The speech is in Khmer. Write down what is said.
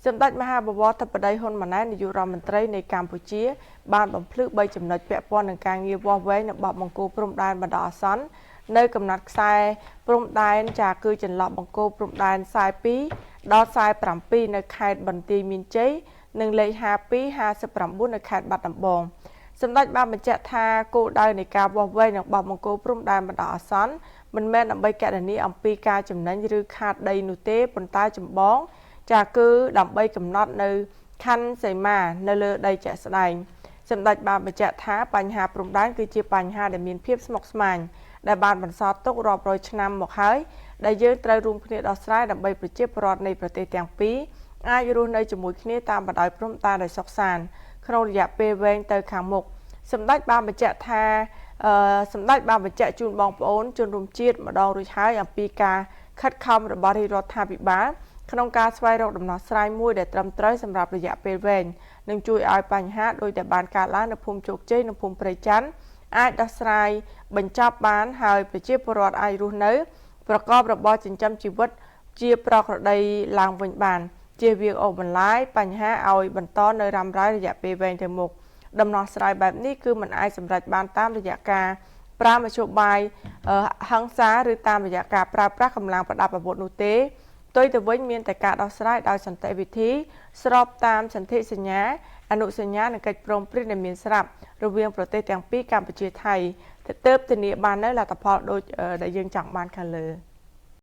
សម្ដេចមហាបវរធិបតីហ៊ុនម៉ាណែតនាយករដ្ឋមន្ត្រីនៃកម្ពុជា បានបំភ្លឺ3ចំណុចពាក់ព័ន្ធនឹងការងារវាស់វែងនិងបោះបង្គោលព្រំដែនបណ្ដោះអាសន្ននៅកំណត់ខ្សែព្រំដែនចាគឺចន្លោះបង្គោលព្រំដែន42ដល់47នៅខេត្តបន្ទាយមានជ័យនិងលេខ52 59នៅខេត្តបាត់ដំបងសម្ដេចបានបញ្ជាក់ថាគោលដៅនៃការវាស់វែងនិងបោះបង្គោលព្រំដែនបណ្ដោះអាសន្នមិនមែនដើម្បីកណនាអំពីការចំណេញឬខាតដីនោះទេប៉ុន្តែចម្បងចាគឺដើម្បីកំណត់នៅខណ្ឌសីមានៅលើដីជាក់ស្ដែងសម្ដេចបានបញ្ជាក់ថាបញ្ហាព្រំដែនគឺជាបញ្ហាដែលមានភាពស្មុគស្មាញដែលបានបន្សល់ទុករាប់រយឆ្នាំមកហើយដែលយើងត្រូវរួមគ្នាដោះស្រាយដើម្បីប្រជាពលរដ្ឋនៃប្រទេសទាំងពីរអាចរស់នៅជាមួយគ្នាតាមបណ្ដោយព្រំដែនដោយសុខសាន្តក្នុងរយៈពេលវែងទៅខាងមុខសម្ដេចបានបញ្ជាក់ថាសម្ដេចបានបញ្ជាក់ជូនបងប្អូនជនរួមជាតិម្ដងរួចហើយអំពីការខិតខំរបស់រាជរដ្ឋាភិបាលក្នុងការស្វែងរកដំណោះស្រាយមួយដែលត្រឹមត្រូវសម្រាប់រយៈពេលវែងនិងជួយឲ្យបញ្ហាដោយតែបានកើតឡើងនៅភូមិជោគជ័យនិងភូមិព្រៃច័ន្ទអាចដោះស្រាយបញ្ចប់បានហើយប្រជាពលរដ្ឋអាចរស់នៅប្រកបរបរចិញ្ចឹមជីវិតជាប្រក្រតីឡើងវិញបានជៀសវាងអូសបន្លាយបញ្ហាឲ្យបន្តនៅរ៉ាំរ៉ៃរយៈពេលវែងទៅមុខដំណោះស្រាយបែបនេះគឺមិនអាចសម្រេចបានតាមរយៈការប្រើមធ្យោបាយហិង្សាឬតាមរយៈការប្រើប្រាស់កម្លាំងប្រដាប់អាវុធនោះទេផ្ទុយទៅវិញមានតែការដោះស្រាយដោយសន្តិវិធីស្របតាមសន្ធិសញ្ញាអនុសញ្ញានិងកិច្ចព្រមព្រៀងដែលមានស្រាប់រវាងប្រទេសទាំងពីរកម្ពុជាថៃទើបធានាបាននៅលទ្ធផលដូចដែលយើងចង់បានខាងលើ។